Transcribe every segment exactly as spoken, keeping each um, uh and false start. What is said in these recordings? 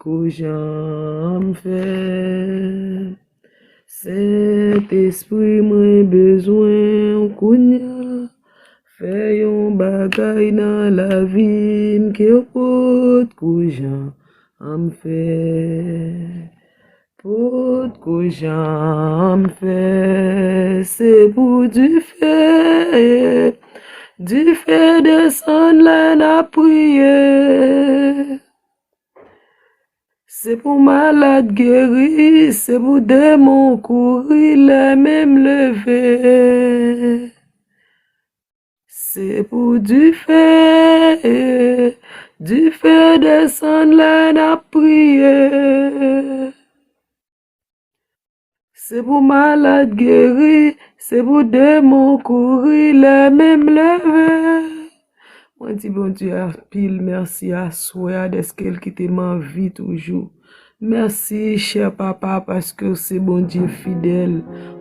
Jan m fè. Sentespri, mwen bezwen w kounye a. Fè yon bagay nan lavi m ke w potko jan m fè. Potko jan m fè. Se pou dife, dife desann lè n ap priye. Se pou malad geri, se pou demon kouri lè men m leve. Se pou dife, dife desann lè n ap priye. Se pou malad geri, se pou demon kouri lè men m leve. Mwen di Bondye anpil mèsi aswè a dèske l kite m an vi toujou. Mèsi, chè Papa, paske w se Bondye fidèl.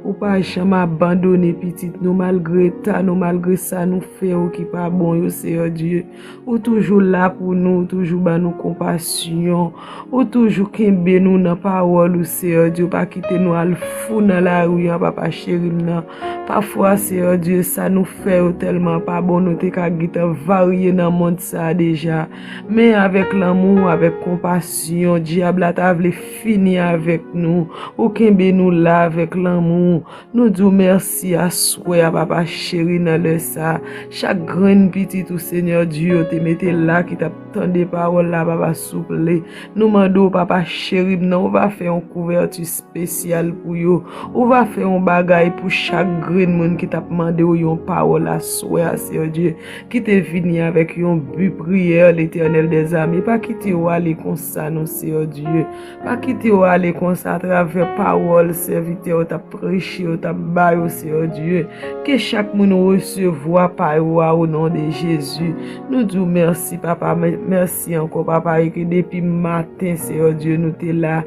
Ou pa janm abandone pitit nou, malgre eta nou, malgre sa nou fè yo ki pa bon yo, Seyè Dye. Ou toujou la pou nou, ou toujou ban nou konpasyon. Ou toujou kenbe nou nan pawòl ou, Seyè Dye. Ou pa kite nou al fou nan lari an, Papa cheri m nan. Pafwa, Seyè Dye, sa nou fè yo tèlman pa bon, nou te ka gentan varye nan mond sa a deja. Men avèk lanmou, avèk konpasyon, dyab la ta vle fini avèk nou. Ou kenbe nou la avèk lanmou. Nou di w mèsi aswè a, Papa cheri, nan lè sa a. Chak grenn pitit ou, Senyè Dye, ou te mete la ki t ap tande pawòl la, Papa, souple. Nou mande w, Papa cheri m nan, ou va fè yon kouvèti espesyal pou yo. Ou va fè yon bagay pou chak grenn moun ki t ap mande w yon pawòl aswè a, Senyè Dye, ki te vini avèk yon bi priyè, Letènèl dèzame. Pa kite yo ale konsa, non, Senyè Dye. Pa kite yo ale konsa atravè pawòl sèvitè yo t ap preche, yo t ap ba yo, Senyè Dye. Ke chak moun resevwa pa yo a, o non de Jezi. Nou di w mèsi, Papa. Mè-, mèsi ankò, Papa, e ke depi maten, Senyè Dye, nou te la.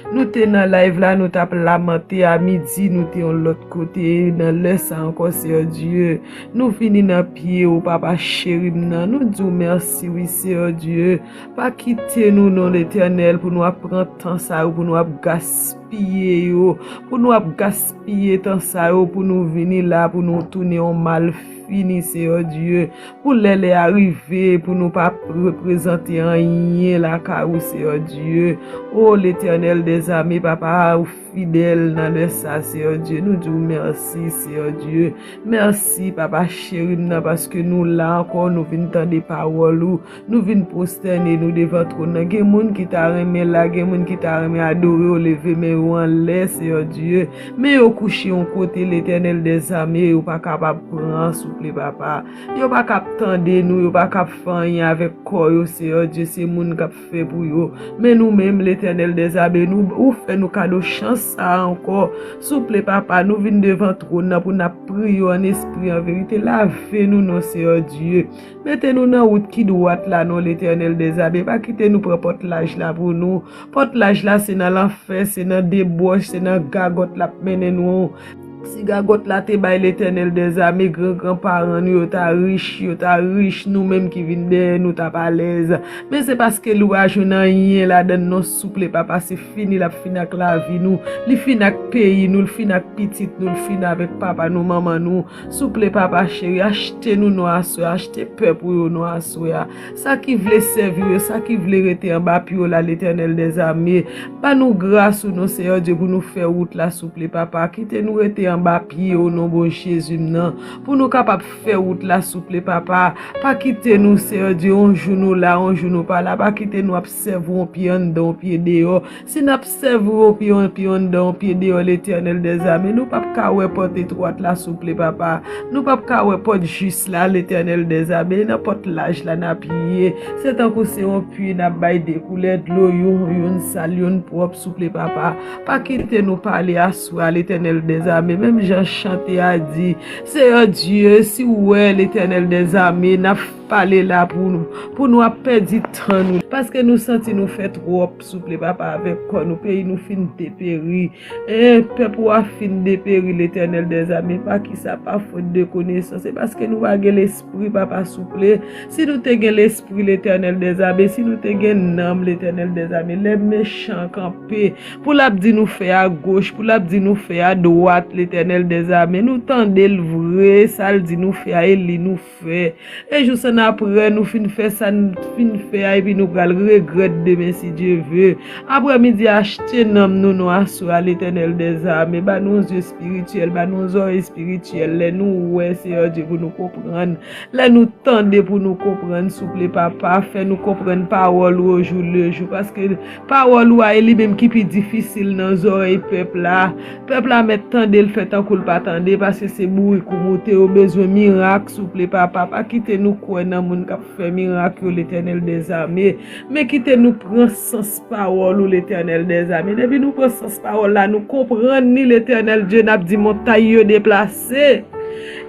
Nou te nan live la, nou t ap lamante, a midi, nou te yon lòt kote, nan lè sa ankò, Senyè Dye. Nou vini nan pye w, Papa cheri m nan. Nou di w mèsi, wi, Senyè Dye. Pa kite nou, non, Letènèl, pou nou ap pran tan sa yo, pou nou ap gaspiye yo, pou nou ap gaspiye tan sa yo, pou nou vini la, pou nou tounen yon malfini, Senyè Dye. Pou lè lè a rive, pou nou pa reprezante anyen lakay ou, Senyè Dye. O Letènèl dèzame, Papa, ou fidèl nan lè sa, Senyè Dye. Nou di w mèsi, Senyè Dye. Mèsi, Papa cheri m nan, paske nou la ankò, nou vin tande pawòl ou, nou vin pwostène nou devan twòn nan. Gen moun ki ta renmen la, gen moun ki ta renmen adore w, leve men yo anlè, Senyè Dye. Men yo kouche yon kote, Letènèl dèzame, yo pa kapab pran, souple, Papa. Yo pa kab tande nou, yo pa kab fè anyen avèk kò yo, Senyè Dye, se moun k ap fè pou yo. Men nou menm, Letènèl dèzame, nou, ou fè nou kado chans sa a ankò. Souple, Papa, nou vin devan twòn nan pou n ap priye w an espri, an verite. Lave nou, non, Senyè Dye. Mete nou nan wout ki dwat la, non, Letènèl dèzame. Pa kite nou pran pòt laj la pou nou. Pòt laj la, se nan lanfè, se nan debòch, se nan gagòt l ap mennen nou. Si gagòt la te bay Letènèl dèzame, gran gran paran nou, yo ta rich, yo ta rich, nou menm ki vin dèyè, nou t ap alèz. Men se paske li pa jwenn anyen ladan n non, souple, Papa, se fini l ap fini ak lavi nou, li fini ak peyi nou, li fini ak pitit nou, li fini avèk papa nou, manman nou. Souple, Papa cheri, achte nou non aswè, achte pèp ou yo non aswè a. Sa ki vle sèvi w yo, sa ki vle rete anba pye w la, Letènèl dèzame, ba nou gras ou non, Senyè Dye, pou nou fè wout la, souple, Papa. Kite nou rete anba pye w, non, bon Jezi m nan, pou nou kapab fè wout la, souple, Papa. Pa kite nou, Senyè Dye, yon jou nou la, yon jou nou pa la. Pa kite nou ap sèvi yon pye anndan, yon pye deyò. Si n ap sèvi w yon pye, yon pye anndan, yon pye deyò, Letènèl dèzame, nou p ap ka wè pòt etwat la, souple, Papa. Nou p ap ka wè pòt jis la, Letènèl dèzame, nan pòt laj la n ap ye. Se tankou se yon pui n ap bay de koulè dlo, youn, youn sal, youn pwòp, souple, Papa. Pa kite nou pale aswè a, Letènèl dèzame, menm jan chante a di, Senyè Dye, si w wè, Letènèl dèzame, n ap pale la pou nou, pou nou ap pèdi tan nou, paske nou santi nou fè twòp, souple, papa, avèk kò nou, peyi nou fin deperi. E pèp ou a fin deperi, Letènèl dèzame. Pa kisa? Pa fot de konesans. Se paske nou pa gen lespri, papa, souple. Si nou te gen lespri, Letènèl dèzame, si nou te gen nanm, Letènèl dèzame, lè mechan kanpe pou l ap di nou fè agoch, pou l ap di nou fè adwat, Letènèl dèzame, nou tande l vre, sa l di nou fè a, e li nou fè. E jou sa n ap wè nou fin fè sa n fin fè a, epi nou pral regrèt demen, si Dye ve. Aprè midi, achte nanm nou non aswè a, Letènèl dèzame. Ba nou yon zye espirityèl, ba nou yon zòrèy espirityèl. Lè nou wè, Seyè Dye, pou nou konprann. Lè nou tande, pou nou konprann, souple, papa. Fè nou konprann pawòl ou o jou le jou. Paske pawòl ou a, e li menm ki pi difisil nan zòrèy pèp la. Pèp la mèt tande l, fè tankou l pa tande, paske se bourik ou moute, yo bezwen mirak, souple, papa. Pa kite nou kwè nan moun k ap fè mirak yo, Letènèl dèzame. Men kite nou pran sans pawòl ou, Letènèl dèzame. Depi nou pran sans pawòl la, nou konprann li, Letènèl Dye, n ap di montay yo deplase.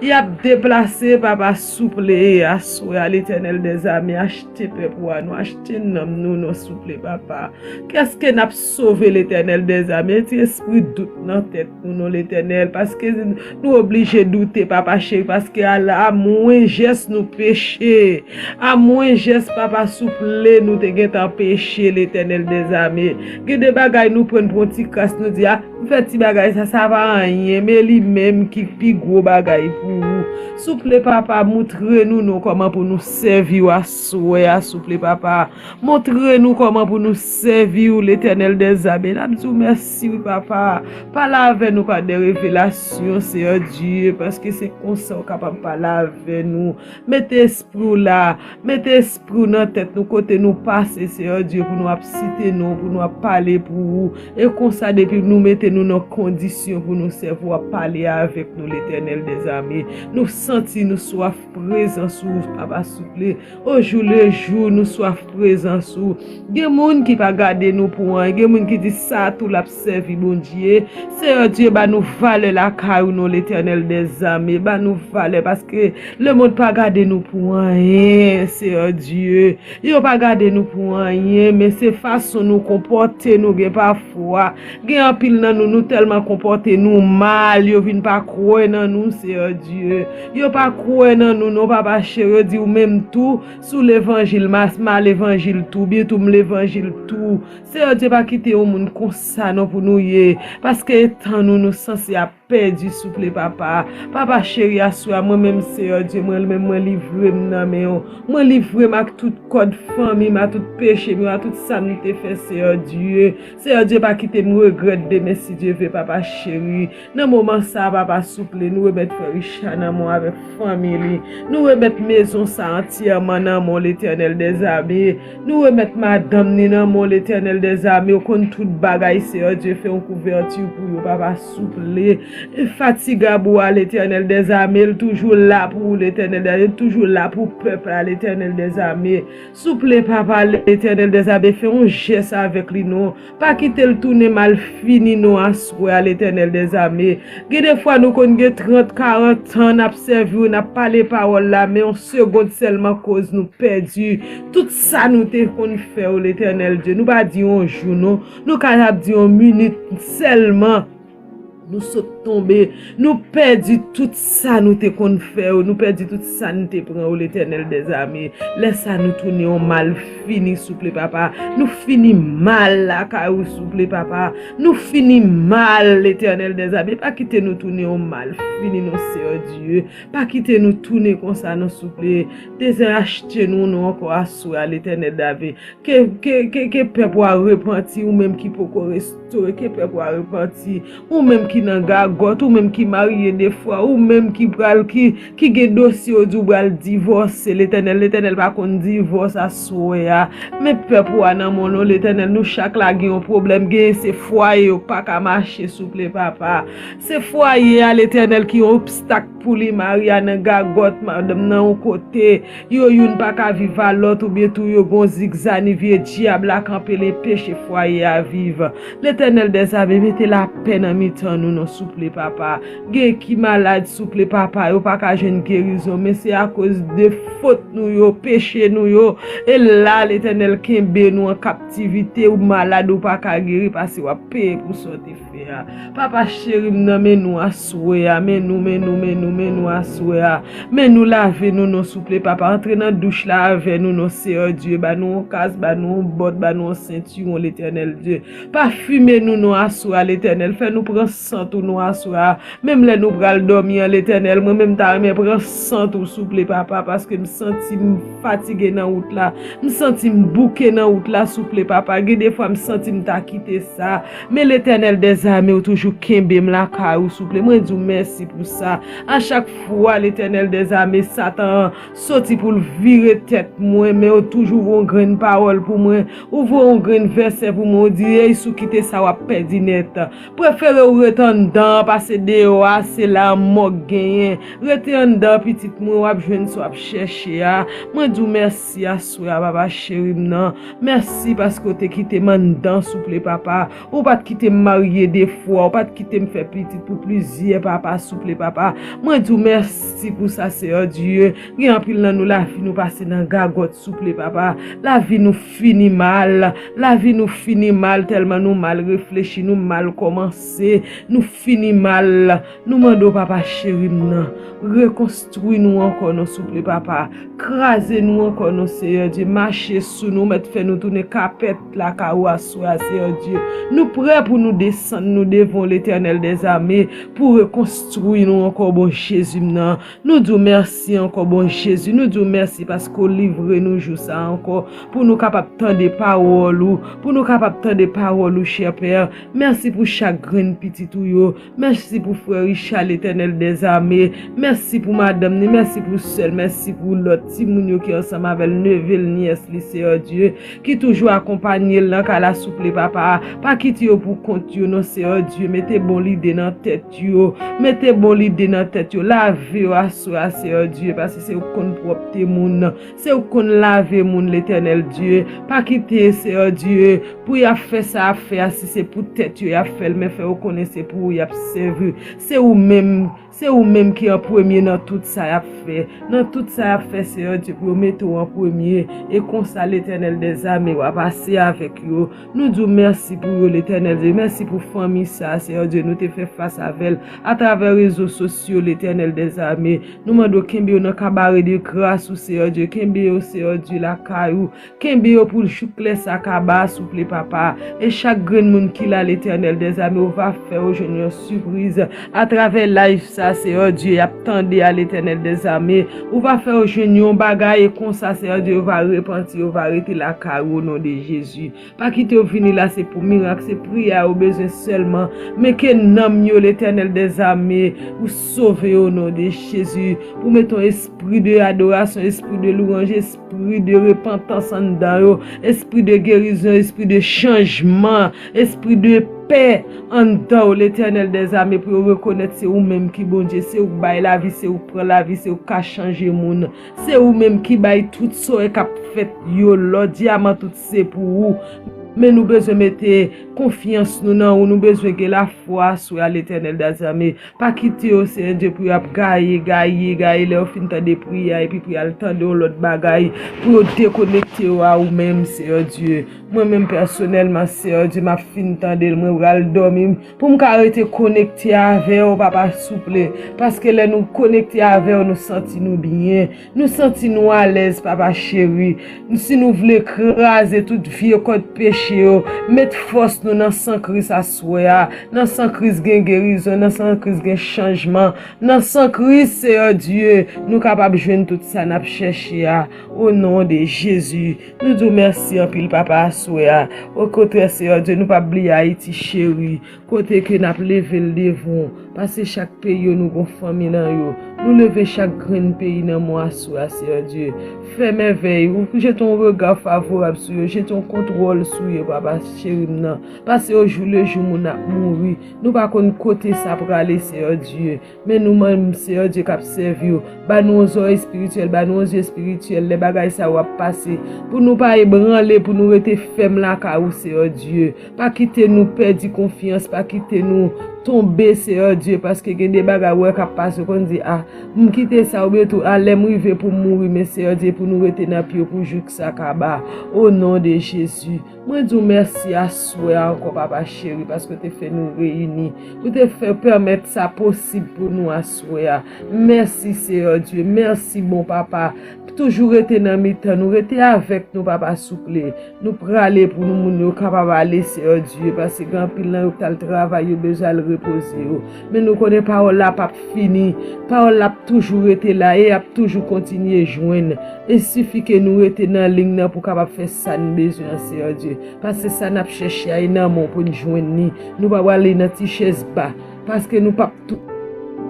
Y ap deplase, papa, souple, aswè a, Letènèl dèzame, achte pèp ou a nou, achte nanm nou non, souple, papa. Kèske n ap sove, Letènèl dèzame? Ti espri dout nan tèt nou non, Letènèl, paske nou oblije doute, papa cheri, paske a, a mwen jès nou peche. A mwen jès, papa, souple, nou te gentan peche, Letènèl dèzame. Gen de bagay nou pran pou yon ti kras, nou di, a, m fè ti bagay sa, sa pa anyen, men li menm ki pi gwo bagay pou ou. Souple, papa, moutre nou non kòman pou nou sèvi w aswè a, souple, papa. Montre nou kòman pou nou sèvi w, Letènèl dèzame. N ap di w mèsi, wi, papa. Pale avè nou pa de revelasyon, Seyè Dye, paske se konsa w kapab pale avè nou. Mete espri w la, mete espri w nan tèt nou, kote nou pase, Seyè Dye, pou nou ap site non w, pou nou ap pale pou ou. E konsa, depi nou mete nou nan kondisyon pou nou sèvi w, ap pale avèk nou, Letènèl dèzame. Nou santi nou swaf prezans ou, papa, souple. O jou le jou, nou swaf prezans ou. Gen moun ki pa gade nou pou anyen. Gen moun ki di sa tou l ap sèvi Bondye. Seyè Dye, ba nou valè lakay ou non, Letènèl dèzame. Ba nou valè, paske lemonn pa gade nou pou anyen, Seyè Dye. Yo pa gade nou pou anyen, men se fason nou konpòte nou gen pafwa. Gen anpil nan nou, nou tèlman konpòte nou mal, yo vin pa kwè nan nou, Seyè Dye. Yo pa kwè nan nou non, papa cheri, yo di ou menm tou, si w levanjil, m a, m a levanjil tou, byen tou, m levanjil tou. Seyè Dye, pa kite yon moun konsa non pou nou ye, paske tan nou, nou sanse ap pèdi, souple, papa. Papa cheri, aswè a, mwen menm, Seyè Dye, mwen menm, mwen livre m nan men w. Mwen livre m ak tout kòd fanmi m, a tout peche m yo, a tout sa m te fè, Seyè Dye. Seyè Dye, pa kite m regrèt demen, si Dye ve, papa cheri. Nan moman sa a, papa, souple, nou remèt frè Richard nan men w avèk fanmi li. Nou remèt mezon sa a antyèman nan men w, Letènèl dèzame. Nou remèt madanm ni nan men w, Letènèl dèzame. Ou konn tout bagay, Seyè Dye, fè yon kouvèti pou yo, papa, souple. E fatigab ou a, Letènèl dèzame, l toujou la pou ou, Letènèl dèzame, l toujou la pou pèp la, Letènèl dèzame. Souple, papa, Letènèl dèzame, fè yon jès avèk li non. Pa kite l tounen malfini non aswè a, Letènèl dèzame. Gen de fwa nou konn gen trant, karant an n ap sèvi w, n ap pale pawòl la, men yon segond sèlman koz nou pèdi tout sa nou te konn fè, o Letènèl Dye. Nou pa di yon jou non, nou kapab di yon minit sèlman. Nou sot tonbe, nou pèdi tout sa nou te konn fè, o, nou pèdi tout sa n te pran, o Letènèl dèzame. Lè sa nou tounen yon malfini, souple, papa. Nou fini mal lakay ou, souple, papa. Nou fini mal, Letènèl dèzame. Pa kite nou tounen yon malfini non, Seyè Dye. Pa kite nou tounen konsa non, souple. Dèzame, achte nou non ankò aswè a, Letènèl dèzame. Ke, ke, ke, ke pèp ou a repanti, ou menm ki poko restore, ke pèp ou a repanti, ou menm ki nan gagòt, ou menm ki marye de fwa, ou menm ki pral, ki, ki gen dosye, ou di ou pral divòse, Letènèl, Letènèl pa konn divòs aswè a. Men pèp ou a nan men w non, Letènèl, nou chak la gen yon pwoblèm, genyen se fwaye yo pa ka mache, souple, papa. Se fwaye a, Letènèl, ki yon obstak pou li, mari a nan gagòt, madanm nan yon kote, yo youn pa ka viv a lòt, oubyen tou yo gon zigzani, vye dyab la kanpe, l enpeche fwaye a viv. Letènèl dèzame, mete lapè nan mitan nou. non, souple, papa. Gen ki malad, souple, papa, yo pa ka jwenn gerizon, men se akoz de fot nou yo, peche nou yo. E la, Letènèl, kenbe nou an kaptivite, ou malad, ou pa ka geri, paske w ap peye pou sa w te fè a. Papa cheri m nan, men nou aswè a, men nou, men nou, men nou, men nou aswè a. Men nou, lave nou, non, souple, papa. Antre nan douch la avè nou, non, Seyè Dye. Ba nou yon kas, ba nou yon bòt, ba nou yon sentiwon, Letènèl Dye. Pafime nou, non, aswè a, Letènèl. Fè nou pran sant ou, non, aswè a. Menm lè nou pral dòmi an, Letènèl, mwen menm ta renmen pran sant ou, souple, papa, paske m santi m fatige nan wout la. M santi m bouke nan wout la, souple, papa. Gen de fwa m santi m ta kite sa. Men Letènèl dèzame, ou toujou kenbe m lakay ou, souple. Mwen di w mèsi pou sa. A chak fwa, Letènèl dèzame, Satan an soti pou l vire tèt mwen, men ou toujou voye yon grenn pawòl pou mwen. Ou voye yon grenn vèsè pou mwen. Ou di, ey, si w kite sa, w ap pèdi nèt. Prefere w ret anndan an pase deyò a, se la mò k genyen. Rete anndan, pitit mwen, w ap jwenn sa w ap chèche a. Mwen di w mèsi aswè a, papa cheri m nan. Mèsi paske w te kite m anndan, souple, papa. Ou pa t kite m marye de fwa, ou pa t kite m fè pitit pou plizyè papa, souple, papa. Mwen di w mèsi pou sa, Seyè Dye. Gen anpil nan nou, lavi nou pase nan gagòt, souple, papa. Lavi nou fini mal. Lavi nou fini mal, tèlman nou mal reflechi, nou mal kòmanse, nou fini mal. Nou mande w, papa cheri m nan, rekonstwi nou ankò, non, souple, papa. Kraze nou ankò, non, Seyè Dye. Mache sou nou, mèt fè nou tounen kapèt lakay ou aswè a, Seyè Dye. Nou prè pou nou desann nou devan w, Letènèl dèzame, pou rekonstwi nou ankò, bon Jezi m nan. Nou di w mèsi ankò, bon Jezi. Nou di w mèsi paske w livre nou jou sa a ankò, pou nou kapab tande pawòl ou, pou nou kapab tande pawòl ou, chè Pè. Mèsi pou chak grenn pitit ou yo. Mèsi pou frè Richard, Letènèl dèzame. Mèsi pou madanm ni. Mèsi pou sè l. Mèsi pou lòt timoun yo ki ansanm avè l, neve l, nyès li, Seyè Dye, ki toujou akonpanye l nan kay la, souple, papa. Pa kite yo pou kont yo, non, Seyè Dye. Mete bon lide nan tèt yo. Mete bon lide nan tèt yo. Lave yo aswè a, Seyè Dye, paske se ou k konn pwòpte moun. Se ou k konn lave moun, Letènèl Dye. Pa kite, Seyè Dye, pou y ap fè sa y ap fè a, si se pou tèt yo y ap fè l, men fè yo konnen se pou ou y ap sèvi. Se ou menm, se ou menm ki an premye nan tout sa y ap fè. Nan tout sa y ap fè, Seyè Dye, pou yo mete w an premye. E konsa, Letènèl dèzame, w a pase avèk yo. Nou di w mèsi pou yo, Letènèl Dye. Mèsi pou fanmi sa a, Seyè Dye. Nou te fè fas avè l atravè rezo sosyo, Letènèl dèzame. Nou mande w kenbe yo nan kabare de gras ou, Seyè Dye. Kenbe yo, Seyè Dye, lakay ou. Kenbe yo pou jouk lè sa kaba a, souple, papa. E chak grenn moun ki la, Letènèl dèzame, ou va fè yo jwenn yon sipriz atravè live sa, Seyè Dye, y ap tande a, Letènèl dèzame. Ou va fè yo jwenn yon bagay, e konsa, Seyè Dye, yo va repanti, yo va rete lakay ou, o non de Jezi. Pa kite yo vini la, se pou mirak, se priyè yo bezwen sèlman. Men ke nanm yo, Letènèl dèzame, ou sove yo, o non de Jezi. Ou mete yon espri de adorasyon, espri de lwanj, espri de repantans anndan yo, espri de gerizon, espri de chanjman, espri de pè anndan w, Letènèl dèzame, pou yo rekonèt se ou menm ki Bondye, se ou k bay lavi, se ou k pran lavi, se ou k ka chanje moun. Se ou menm ki bay tout sa k ap fèt yo lò, dyaman, tout se pou ou. Men nou bezwen mete konfyans nou nan ou, nou bezwen gen lafwa aswè a, Letènèl dèzame. Pa kite yo, Seyè Dye, pou y ap gaye, gaye, gaye, lè yo fin tande priyè a, epi pou y al tande yon lòt bagay, pou yo dekonekte yo a ou menm, Seyè Dye. Mwen menm pèsonèlman, Seyè Dye, m ap fin tande l, mwen pral dòmi, pou m ka rete konekte avè w, papa, souple. Paske lè nou konekte avè w, nou santi nou byen. Nou santi nou alèz, papa cheri. Si nou vle kraze tout vye kòd peche yo, met fòs nou nan san Kris aswè a. Nan san Kris gen gerizon, nan san Kris gen chanjman. Nan san Kris, Seyè Dye, nou kapab jwenn tout sa n ap chèche a. O non de Jezi, nou di w mèsi anpil, papa, aswè a. Okontrè, Seyè Dye, nou p ap bliye Ayiti cheri. Kote ke n ap leve l devan w, pase chak peyi yo nou gon fanmi nan yo. Nou leve chak grenn peyi nan men w aswè a, Seyè Dye. Fè mèvèy, ou jete yon rega favorab sou yo, jete yon kontwòl sou yo, papa cheri m nan. Pase yo jou le jou moun ap mouri. Nou pa konn kote sa prale, Seyè Dye. Men nou menm, Seyè Dye, k ap sèvi w. Ba nou yon zòrèy espirityèl, ba nou yon zye espirityèl, lè bagay sa yo ap pase. Pou nou pa ebranle, pou nou rete fèm lakay ou, Seyè Dye. Pa kite nou pèdi konfyans, pa kite nou tonbe, Seyè Dye, paske gen de bagay ou wè k ap pase, ou konn di, a, m kite sa, oubyen tou, a, lè m rive pou m mouri, men Seyè Dye, pou nou rete nan pye w pou jouk sa kaba, o non de Jezi. Mwen di w mèsi aswè a ankò, papa cheri, paske w te fè nou reyini, ou te fè pèmèt sa posib pou nou aswè a. Mèsi, Seyè Dye, mèsi, bon papa. Toujou rete nan mitan nou, rete avèk nou, papa, souple. Nou prale pou nou moun yo kapab ale, Seyè Dye, paske gen anpil nan yo k t al travay, yo bezwen al repoze yo. Men nou konnen pawòl la p ap fini. Pawòl la ap toujou rete la e y ap toujou kontinye jwenn. E sifi ke nou rete nan liy nan pou kapab fè sa n bezwen an, Seyè Dye. Paske sa n ap chèche a, e nan men w pou n jwenn li. Nou pa prale nan ti chèz ba. Paske nou p ap tou-,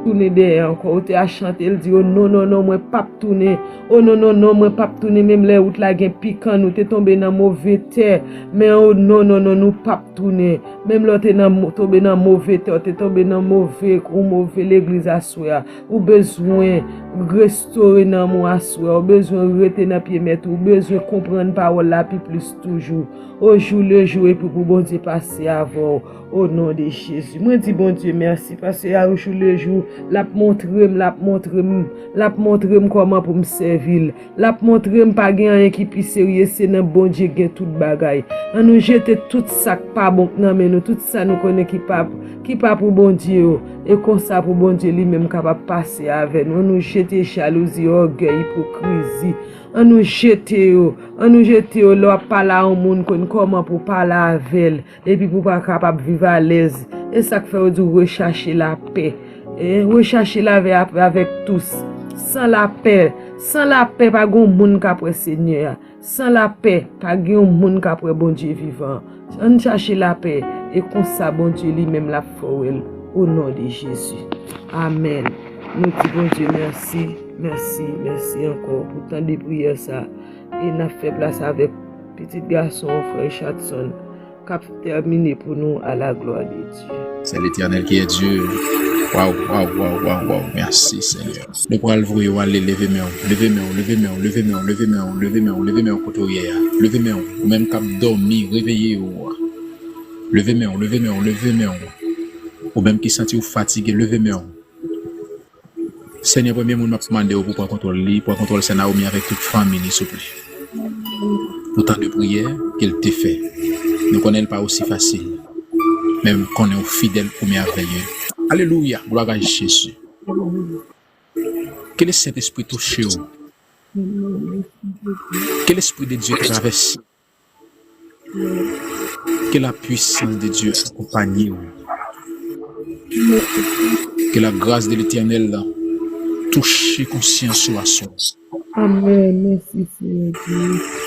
tounen dèyè ankò. Ou te a chante, l di, o non, non, non, mwen p ap tounen. O non, non, non, mwen p ap tounen. Menm lè wout la gen pikan, nou te tonbe nan move tè. Men o non, non, non, nou p ap tounen. Menm lè w te nan mo-, tonbe nan move tè, w te tonbe nan move, yon move legliz aswè a. Ou bezwen restore nanm ou aswè a. Ou bezwen rete nan pye mèt ou. Ou bezwen konprann pawòl la pi plis toujou. O jou le jou, epi pou Bondye pase avè w. O non de Jezi. Mwen di Bondye mèsi, paske a jou le jou, l ap montre m, l ap montre m, l ap montre m kòman pou m sèvi l. L ap montre m pa gen anyen ki pi serye, se nan Bondye gen tout bagay. Ann nou jete tout sa k pa bon k nan men nou, tout sa nou konnen ki pa, ki pa pou Bondye yo. E konsa pou Bondye li menm kapab pase avè nou. Ann nou jete jalouzi, ògèy, ipokrizi. Ann nou jete yo. Ann nou jete yo. Lè w ap pale a yon moun, konn kòman pou w pale avè l. Epi pou w pa kapab viv alèz. E sa k fè yo di w rechache lapè. E, rechache lapè ap-, avèk tous. San lapè, san lapè pa gen yon moun k ap wè Senyè a. San lapè, pa gen yon moun k ap wè Bondye vivan. Ann chache lapè, e konsa Bondye li menm l ap fè w wè l, o non de Jezi. Amèn. Nou di Bondye mèsi, mèsi, mèsi ankò pou tan de priyè sa. E n ap fè plas avèk pitit gason w, frè Richardson, k ap tèmine pou nou à la gloire de Dieu. C'est l'Éternel qui est Dieu. Waw, waw, waw, waw, waw. Mèsi, Senyè. Nou pral voye w ale, leve men w, leve men w, leve men w, leve men w, leve men w, leve men w, leve men w kote w ye a. Leve men w, ou menm k ap dòmi, reveye w. Leve men w, leve men w, leve men w. Ou menm ki santi w fatige, leve men w. Senyè, premye moun m ap mande w pou pran kontwòl li, pran kontwòl sè Naomi avèk tout fanmi li, souple. Pou tan de priyè ke l te fè. Nou konnen l pa osi fasil. Men m konnen w fidèl pou mèvèye. Alelouya, glwa a Jezi. Ke le Sentespri touche w. Ke Lespri de Dye travèse. Que la puissance de Dieu accompagne vous. Que la grâce de l'Éternel touche konsyans ou aswè. Amèn. Mèsi, Senyè Dye.